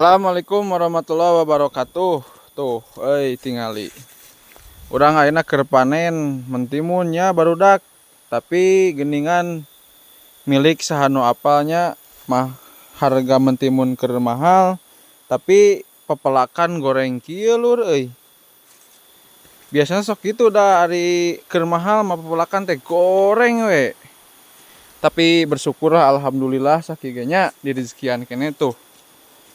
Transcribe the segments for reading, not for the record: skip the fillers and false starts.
Assalamualaikum warahmatullahi wabarakatuh. Tuh, euy, tingali. Urang ayeuna keur panen mentimun nya, barudak. Tapi geningan milik saha nu apal nya mah, harga mentimun keur mahal, tapi pepelakan goreng kieu, lur euy. Biasanya sok kitu da, ari keur mahal mah pepelakan teh goreng we. Tapi bersyukurlah, alhamdulillah sakieu ge nya direzekian keneh tuh.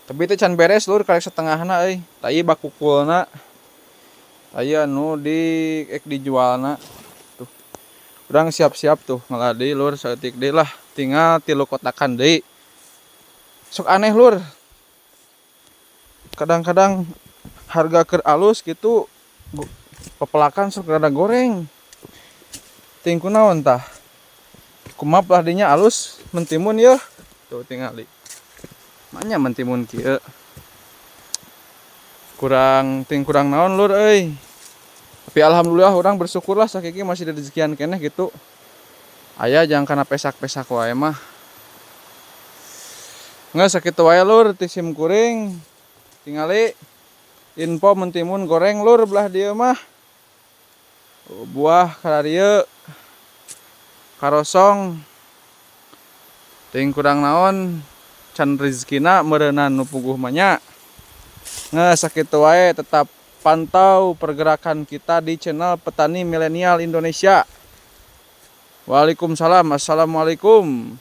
Tapi teh can beres, lur, karek setengahna euy. Tah, ieu bakukulna. Tah, ieu anu di ek dijualna. Tuh. Urang siap-siap tuh ngala deui, lur, saeutik deui lah. Tinggal 3 kotakan deui. Sok aneh, lur. Kadang-kadang harga keur alus gitu, pepelakan sok rada goreng. Ting kunaon tah? Kumaha lah dinya alus mentimun yeuh. Tuh, tingali. Manya mentimun kieu. Kurang ting kurang naon, lur euy. Tapi alhamdulillah urang bersyukurlah sakieu masih direzekian keneh gitu. Aya jang kana pesak-pesak wae mah. Nggak sakitu wae, lur, ti sim kuring. Tingali info mentimun goreng, lur, belah dieu mah. Buah kararieu karosong. Ting kurang naon, can rezekina meureunan nu puguh mah nya. Nggak sakitu wae, tetap pantau pergerakan kita di channel Petani Milenial Indonesia. Waalaikumsalam. Assalamualaikum.